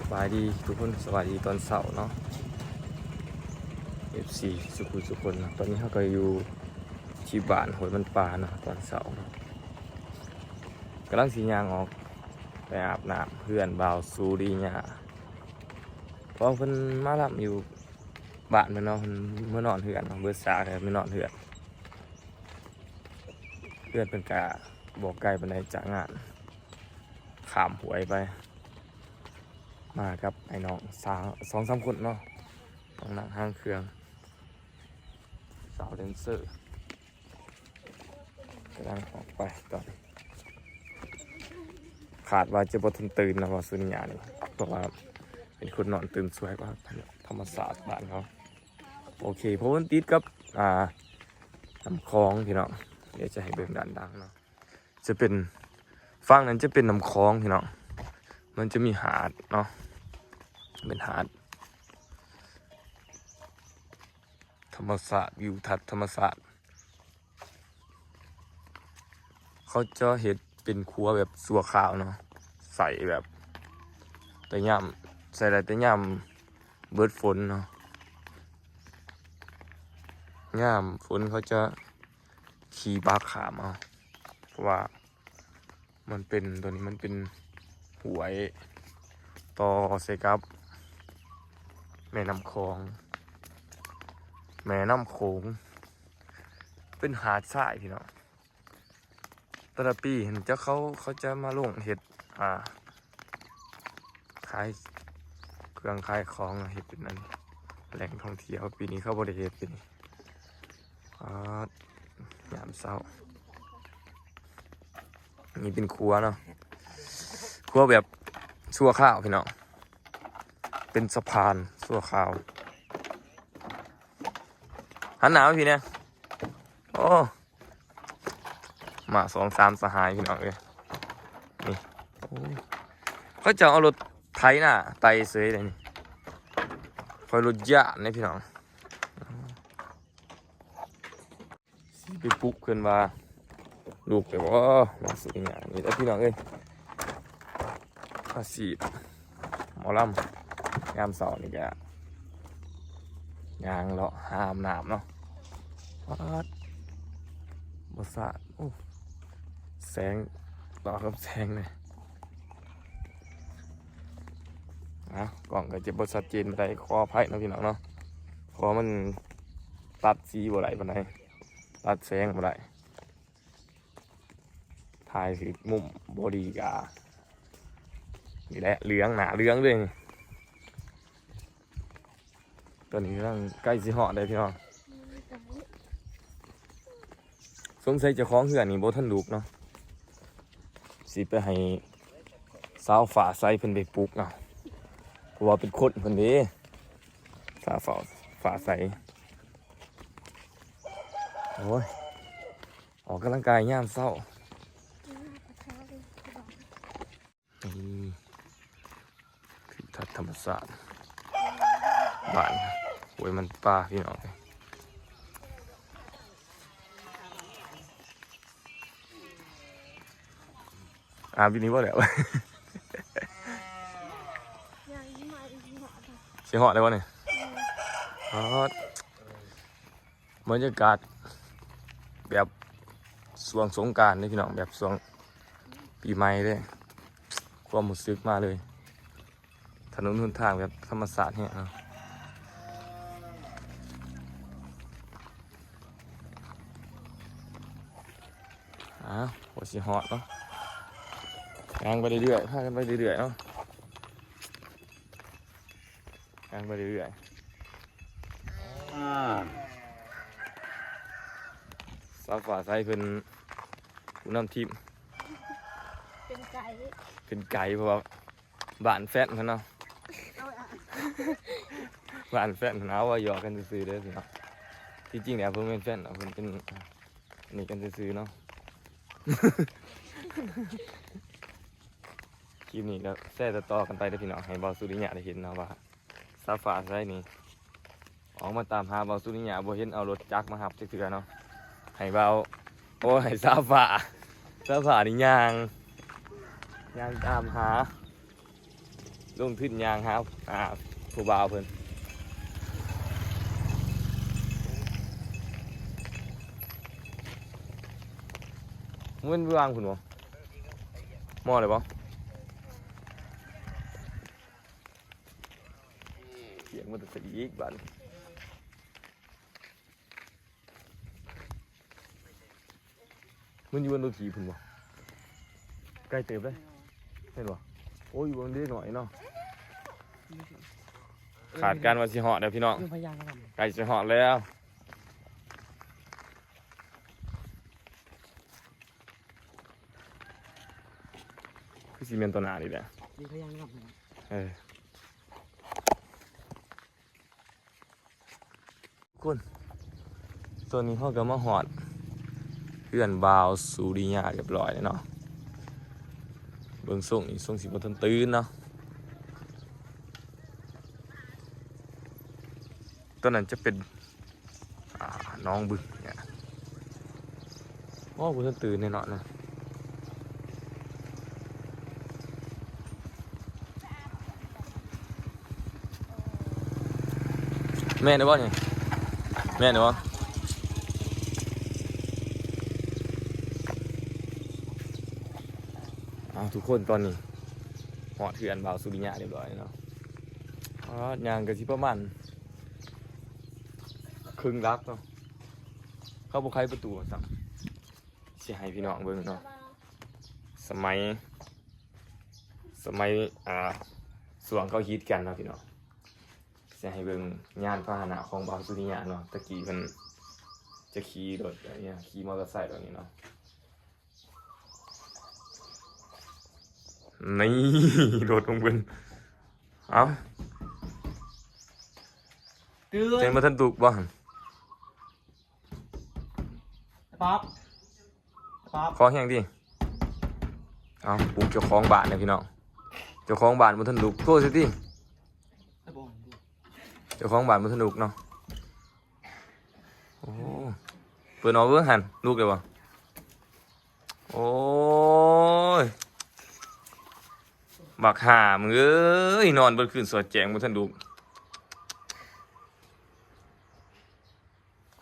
ສະບາຍດີທຸກຄົນ ສະບາຍດີຕອນເຊົ້າເນາະ ເອັຟຊີ ສຸກຄົນເນາະ. ຕອນນີ້ເຮົາກໍຢູ່ທີ່ບ້ານຫ້ວຍມັນປາເນາະ ຕອນເຊົ້າເນາະ ກຳລັງຊິຍ່າງອອກໄປອາບນ້ຳເຮືອນບ່າວສຸລິຍາ ເພາະເພິ່ນມາລຳຢູ່ ບ້ານເພິ່ນເນາະ ເພິ່ນເມືອນອນເຮືອນເນາະ ເບິດສາກເພິ່ນເມືອນອນເຮືອນ. ເຮືອນເພິ່ນກະບໍ່ໄກປານໃດຈາກງານ ຂ້າມຫ້ວຍໄປ ມາກັບອ້າຍນ້ອງສາມ ສອງສາມຄົນເນາະ ນ້ອງນັ່ງຫາງເຄື່ອງ ສາວແດນເຊີ ກຳລັງອອກໄປຕອນນີ້ ຄາດວ່າຈະບໍ່ທັນຕື່ນນະ ວ່າສຸນິຍານີ້ ເພາະວ່າເປັນຄົນນອນຕື່ນສວຍກວ່າທຳມະຊາດບ້ານເຮົາ. ໂອເຄ ເພາະມັນຕິດກັບ ອ່າ ນ້ຳຂອງພີ່ນ້ອງ ດຽວຈະໃຫ້ເບິ່ງດ້ານຫຼັງເນາະ ຈະເປັນ ຝັ່ງນັ້ນຈະເປັນນ້ຳຂອງພີ່ນ້ອງ ມັນຈະມີຫາດເນາະ ເປັນຫາດ ທຳມະຊາດ ວິວທັດທຳມະຊາດ. ເຂົາຈະເຮັດເປັນຂົວແບບຊົ່ວຄາວເນາະ ໃສ່ແບບແຕ່ຍາມ ໃສ່ໄດ້ແຕ່ຍາມເບີດຝົນເນາະ ຍາມຝົນເຂົາຈະຂີ່ບາກຂ້າມເອົາ ເພາະວ່າ ມັນເປັນ ຕົວນີ້ມັນເປັນຫ້ວຍຕໍ່ໃສ່ກັບແມ່ນ້ຳຂອງ ແມ່ນ້ຳໂຂງ ເປັນຫາດຊາຍພີ່ນ້ອງ. ແຕ່ລະປີຫັ້ນ ເຈົ້າ ເຂົາ ເຂົາຈະມາລົງເຮັດ ອ່າ ຂາຍເຄື່ອງຂາຍຂອງ ເຮັດເປັນອັນ ແຫຼ່ງທ່ອງທ່ຽວ. ປີນີ້ເຂົາບໍ່ໄດ້ເຮັດ ປີນີ້ ອາ ຍາມເຊົ້າ ນີ້ເປັນຄົວເນາະ ຄົວແບບຊົ່ວຄາວພີ່ນ້ອງ ເປັນສະພານຊົ່ວຄາວ. ຫັນໜ້າມາພີ້ແດ່ ໂອ້ ມາສອງສາມສະຫາຍພີ່ນ້ອງເອີຍ ນີ້ ໂອ້ ເຂົາເຈົ້າເອົາລົດໄຖນາໄຕ່ເສີຍເດ້ນີ້ ຂ້ອຍລົດຢ້ານເດ້ພີ່ນ້ອງ. ຊິໄປປຸກເພິ່ນວ່າ ລຸກແລ້ວບໍ່ ມາສຸດຍາດນີ້ແຫຼະພີ່ນ້ອງເອີຍ ອາຊີບໝໍລຳ ຍາມເຊົ້ານີ້ກະຍ່າງເລາະຫາອາບນ້ຳເນາະ. ປາດ ບໍ່ສາດ ໂອ້ ແສງ ຕໍ່ກັບແສງເລີຍ. ອ່າ ກ້ອງກໍຈະບໍ່ຊັດເຈນປານໃດ ຂໍອະໄພເນາະພີ່ນ້ອງເນາະ ເພາະວ່າມັນຕັດສີບໍ່ໄດ້ປານໃດ ຕັດແສງບໍ່ໄດ້ ຖ່າຍຖືກມຸມບໍ່ດີກະ ນີ້ແຫຼະ ເຫຼືອງ ໜ້າເຫຼືອງເດ້. ຕອນນີ້ກຳລັງໃກ້ຊິຮອດແລ້ວພີ່ນ້ອງ ສົງໄສເຈົ້າຂອງເຮືອນນີ້ບໍ່ທັນລຸກເນາະ ຊິໄປໃຫ້ສາວຟ້າໃສເພິ່ນໄປປຸກເອົາ ເພາະວ່າເປັນຄົນເພິ່ນເດ້ ສາວຟ້າ ຟ້າໃສ. ໂອ້ຍ ອອກກຳລັງກາຍຍາມເຊົ້າ ນີ້ ທິວທັດທຳມະຊາດ ບ້ານຫ້ວຍມັນປາ ພີ່ນ້ອງເອີຍ. ອາບຢູ່ນີ້ບໍ່ແລ້ວ ຊິຮອດແລ້ວບໍ່ນີ້? ຮອດ. ບັນຍາກາດແບບຊ່ວງສົງການເດ້ພີ່ນ້ອງ ແບບຊ່ວງປີໃໝ່ເດ້ ຄວາມຮູ້ສຶກມາເລີຍ ຖະໜົນຫົນທາງແບບທຳມະຊາດແຮງເນາະ. ອ້າວ ກວ່າຊິຮອດເນາະ ຍ່າງໄປເລື້ອຍໆ ພາກັນໄປເລື້ອຍໆເນາະ. ຍ່າງໄປເລື້ອຍໆ ອາ ສາວຟ້າໃສເພິ່ນຜູ້ນຳທີມ ເປັນໄກ ເປັນໄກ ເພາະວ່າບ້ານແຟນເພິ່ນເນາະ ບ້ານແຟນເພິ່ນ ເອົາ ເວົ້າຢອກກັນຊື່ໆເດີພີ່ນ້ອງ ທີ່ຈິງແລ້ວເພິ່ນແມ່ນແຟນເນາະ ເພິ່ນເປັນ ອັນນີ້ກັນຊື່ໆເນາະ. ຄລິບນີ້ກໍແຊຕໍ່ໆກັນໄປເດີພີ່ນ້ອງ ໃຫ້ບ່າວສຸລິຍະໄດ້ເຫັນເນາະວ່າ ສາວຟ້າໃສນີ້ ອອກມາຕາມຫາບ່າວສຸລິຍະ ບໍ່ເຫັນເອົາລົດຈັກມາຮັບຈັກເທື່ອເນາະ ໃຫ້ບ່າວ ໂອ້ ໃຫ້ສາວຟ້າ ສາວຟ້ານີ້ຍ່າງ ຍ່າງຕາມຫາ ລົງທຶນຍ່າງຫາ ອ່າ ຜູ້ບ່າວເພິ່ນ. ແມ່ນວາງພຸ້ນບໍ່? ມໍແລ້ວບໍ່? ສຽງມັນຕະສະອີກບາດນີ້. ມັນຢູ່ບົນລົດຖີບພຸ້ນບໍ່? ໄກເຕີບເດ້ ແມ່ນບໍ່? ໂອ້ຍ ຢູ່ເບິ່ງເດັກນ້ອຍເນາະ. ຄາດການວ່າຊິຮອດແລ້ວພີ່ນ້ອງ ໃກ້ຊິຮອດແລ້ວ. ຄືຊິແມ່ນຕໍ່ໜ້ານີ້ແຫຼະ. ເອີ. ຄົນ ຕອນນີ້ເຮົາກໍມາຮອດເຮືອນບ່າວສຸລິຍາຮຽບຮ້ອຍແລ້ວເນາະ. ເບິ່ງຊົງນີ້ຊົງຊິບໍ່ທັນຕື່ນເນາະ. ຕອນນັ້ນຈະເປັນ ອ່າ ໜອງບຶງເນຍ. ໂອ້ ບໍ່ທັນຕື່ນແນ່ນອນນະ. ແມ່ນແລ້ວບໍ່ນີ້? ແມ່ນແລ້ວບໍ່? ອ້າວ ທຸກຄົນ ຕອນນີ້ຮອດເຮືອນບ່າວສຸລິຍາຮຽບຮ້ອຍແລ້ວເນາະ. ອາ ຍ່າງກໍຊິປະມານເຄິ່ງຫຼັກເນາະ. ເຂົາບໍ່ໄຂປະຕູວ່າຊັ້ນ. ຊິໃຫ້ພີ່ນ້ອງເບິ່ງເນາະ ສະໄໝ ສະໄໝ ອ່າ ຊ່ວງເຂົາຮີດກັນເນາະພີ່ນ້ອງ. ຊິໃຫ້ເບິ່ງຍານພາຫະນະຂອງບ່າວສຸລິຍາເນາະ. ຕະກີ້ເພິ່ນຈະຂີ່ລົດແບບນີ້ ຂີ່ມໍເຕີໄຊແບບນີ້ເນາະ. ນີ້ ລົດຂອງເພິ່ນ. ເອົ້າ ຕື່ນ ເຈັນບໍ່ທັນດຸກບໍ່ຫັ້ນ? ປັອບ ປັອບ ຂໍແຮງຕິ. ເອົ້າ ປຸກເຈົ້າຂອງບ້ານເດ້ພີ່ນ້ອງ. ເຈົ້າຂອງບ້ານບໍ່ທັນລຸກ ໂທດໃສ່ຕິ. ເຈົ້າຂອງບ້ານບໍ່ທັນລຸກເນາະ. ໂອ້ ເປີດອອກເບິ່ງຫັ້ນ ລຸກແລ້ວບໍ່? ໂອ້ຍ ບັກຫ່າມຶງເອີຍ ນອນເບິດຄືນສອດແຈ້ງບໍ່ທັນລຸກ.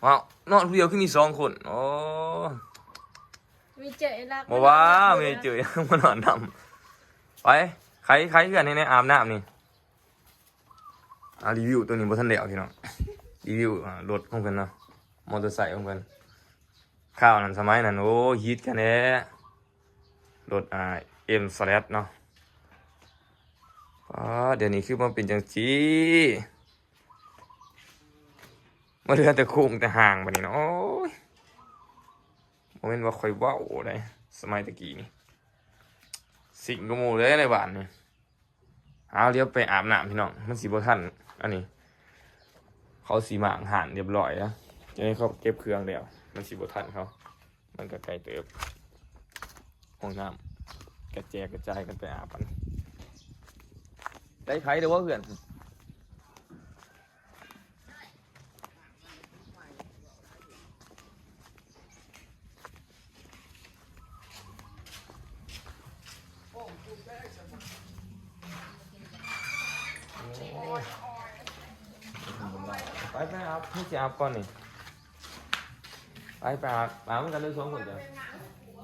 ອ້າວ ນອນຜູ້ດຽວຄືມີສອງຄົນ. ໂອ້ ມີເຈີຍລັກ ບໍ່ວ່າ ມີເຈີຍລັກມານອນນຳ. ໄປ ໄຂ ໄຂເຮືອນໃຫ້ແດ່ ອາບນ້ຳນີ້. ອ່າ ຣີວິວໂຕນີ້ບໍ່ທັນແລ້ວພີ່ນ້ອງ ຣີວິວ ອ່າ ລົດຂອງເພິ່ນເນາະ ມໍເຕີໄຊຂອງເພິ່ນ. ຄາວນັ້ນ ສະໄໝນັ້ນ ໂອ້ ຮີດກັນແທ້ ລົດ ອ່າ ເອັມສະແລັດເນາະ. ປາດ ດຽວນີ້ຄືມາເປັນຈັ່ງຊີ້ ມາເຫຼືອແຕ່ໂຄງແຕ່ຮ່າງບາດນີ້ເນາະ. ໂອ້ຍ ບໍ່ແມ່ນວ່າຂ້ອຍເວົ້າໄດ໋ ສະໄໝຕະກີ້ນີ້ ຊິງກວ່າໝູ່ເລີຍໃນບ້ານນີ້. ເອົາ ດຽວໄປອາບນ້ຳພີ່ນ້ອງ ມັນຊິບໍ່ທັນ. ອັນນີ້ເຂົາຊິມ້າງຮ້ານຮຽບຮ້ອຍແລ້ວ ຈະໃຫ້ເຂົາເກັບເຄື່ອງແລ້ວ ມັນຊິບໍ່ທັນເຂົາ. ມັນກໍໄກເຕີບ ຫ້ອງນ້ຳກະແຈກກະຈາຍກັນໄປອາບກັນ. ໄດ້ໄຂແລ້ວບໍ່ເພື່ອນ? ໄປ ໄປອາບ ໃຫ້ຊິອາບກ່ອນນີ້. ໄປ ໄປອາບ ອາບນຳກັນເດີ ສອງຄົນເດີ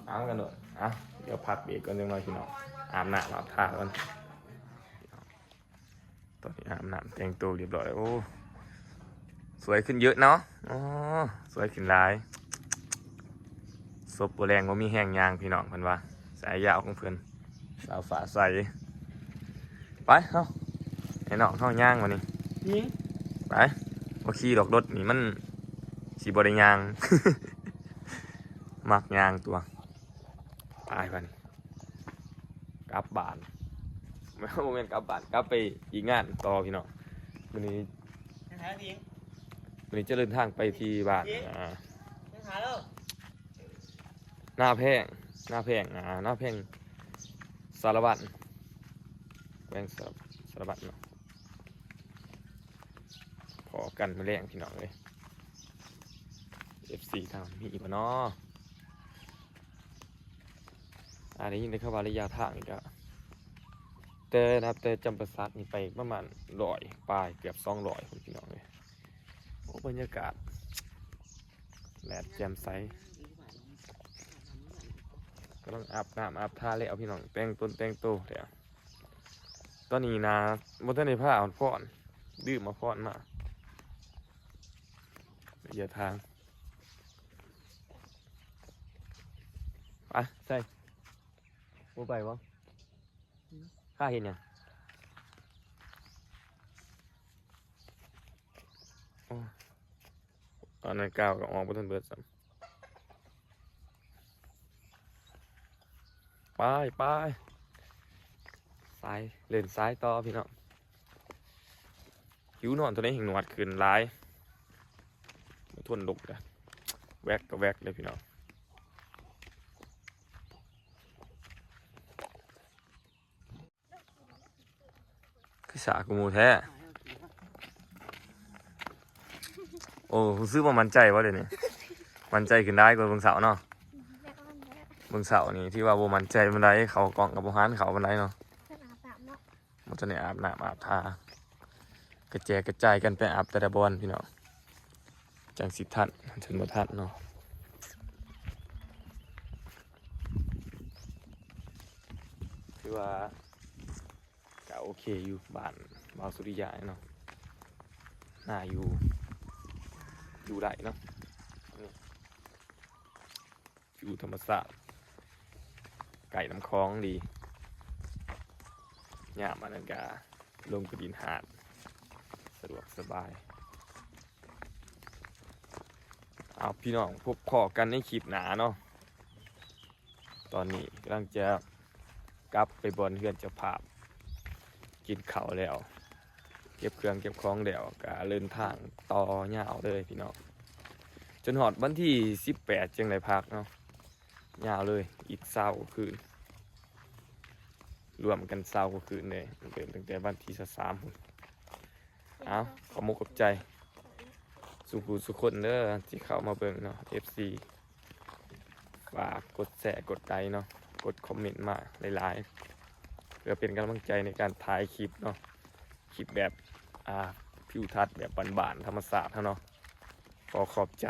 ອາບນຳກັນໂລດ. ອ່ະ ດຽວພັກເບຣກກ່ອນຈັກໜ້ອຍພີ່ນ້ອງ ອາບນ້ຳອາບທ່າກ່ອນ. ຕອນນີ້ອາບນ້ຳແຕ່ງໂຕຮຽບຮ້ອຍ. ໂອ້ ສວຍຂຶ້ນເຍາະເນາະ. ອໍ ສວຍຂຶ້ນຫຼາຍ. ສົບບໍ່ແລງບໍ່ມີແຮງຍ່າງພີ່ນ້ອງ ເພິ່ນວ່າ ສາຍຍາວຂອງເພິ່ນ ສາວຟ້າໃສ. ໄປເຮົາ ໃຫ້ນ້ອງເຮົາຍ່າງບາດນີ້. ໄປ ບໍ່ຂີ່ດອກ ລົດນີ້ມັນຊິບໍ່ໄດ້ຍ່າງ ມັກຍ່າງຕົວະ. ໄປບາດນີ້ ກັບບ້ານ ບໍ່ແມ່ນກັບບ້ານ ກັບໄປອີກງານຕໍ່ພີ່ນ້ອງ. ມື້ນີ້ ໄປຫາອີກ ມື້ນີ້ຈະເດີນທາງໄປທີ່ບ້ານ ໄປຫາ ອ່າ ໄປຫາແລ້ວ ນາແພງ ນາແພງ ອ່າ ນາແພງສາລະວັນ ແຂວງສາລະວັນເນາະ. ພໍ້ກັນມື້ແລງພີ່ນ້ອງເອີຍ. ເອັຟຊີ ທາງມີບໍ່ນໍ? ອ່າ ໄດ້ຍິນແຕ່ເຂົາວ່າໄລຍະທາງນີ້ກະ ແຕ່ ນັບແຕ່ຈຳປາສັກນີ້ໄປປະມານຮ້ອຍປາຍ ເກືອບສອງຮ້ອຍພຸ້ນ ພີ່ນ້ອງເອີຍ. ໂອ້ ບັນຍາກາດແລດແຈ່ມໃສ ກຳລັງອາບນ້ຳອາບທ່າແລ້ວ ພີ່ນ້ອງ ແຕ່ງຕົນແຕ່ງໂຕແລ້ວ. ຕອນນີ້ນາ ບໍ່ທັນໄດ້ພາອອກພອນ ດື່ມເອົາພອນມາ ເລຍທາງ ໄປ ໃສ່ ບໍ່ໄປບໍ່? ຂ້າເຮັດຫຍັງ? ໂອ້ ຕອນນັ້ນກ້າວກໍອອກບໍ່ທັນເບິດຊ້ຳ. ໄປ ໄປ ສາຍ ເລ່ນສາຍຕໍ່ ພີ່ນ້ອງ. ຫິວນອນ ໂຕໃດແຮ່ງໜວດຂຶ້ນຫຼາຍ ບໍ່ທົນລຸກລະ ແວັກກໍແວັກເລີຍ ພີ່ນ້ອງ. ຄືຊ້າກວ່າໝູ່ແທ້. ໂອ້ ຮູ້ສຶກວ່າໝັ້ນໃຈບໍ່ດຽວນີ້? ໝັ້ນໃຈຂຶ້ນຫຼາຍກວ່າເບິ່ງເຊົ້າເນາະ. ເບິ່ງເຊົ້ານີ້ຖືວ່າບໍ່ໝັ້ນໃຈປານໃດ ເຂົ້າກ້ອງກໍບໍ່ຫັນເຂົ້າປານໃດເນາະ. ບໍ່ທັນອາບນ້ຳອາບທ່າ ກະແຈກກະຈາຍກັນໄປອາບແຕ່ລະບ່ອນ ພີ່ນ້ອງ ຈັ່ງຊິທັນ ຄັນບໍ່ທັນເນາະ. ຖືວ່າກະໂອເຄຢູ່ ບ້ານບ່າວສຸລິຍາເນາະ ໜ້າຢູ່ ຢູ່ໄດ້ເນາະ. ວິວທຳມະຊາດ ໃກ້ນ້ຳຂອງດີ ຍາມອັນນັ້ນກະລົງໄປຫຼິ້ນຫາດ ສະດວກສະບາຍ. ເອົາ ພີ່ນ້ອງ ພົບພໍ້ກັນໃນຄລິບໜ້າເນາະ. ຕອນນີ້ກຳລັງຈະກັບໄປບ່ອນເຮືອນເຈົ້າພາບ ກິນເຂົ້າແລ້ວ ເກັບເຄື່ອງເກັບຂອງແລ້ວ ກະເດີນທາງຕໍ່ຍາວເລີຍ ພີ່ນ້ອງ ຈົນຮອດວັນທີສິບແປດຈຶ່ງໄດ້ພັກເນາະ. ຍາວເລີຍ ອີກຊາວກວ່າຄືນ ລວມກັນຊາວກວ່າຄືນເດ້ ເລີ່ມຕັ້ງແຕ່ວັນທີຊາວສາມພຸ້ນ. ເອົາ ຂອບມຸກຂອບໃຈສູ່ຜູ້ສູ່ຄົນເດີ ທີ່ເຂົ້າມາເບິ່ງເນາະ ເອັຟຊີ. ຝາກກົດແຊ ກົດໄລເນາະ ກົດຄອມເມັນມາຫຼາຍໆ ເພື່ອເປັນກຳລັງໃຈໃນການຖ່າຍຄລິບເນາະ ຄລິບແບບ ອ່າ ທິວທັດແບບບ້ານໆ ທຳມະຊາດເຮົາເນາະ. ຂໍຂອບໃຈ.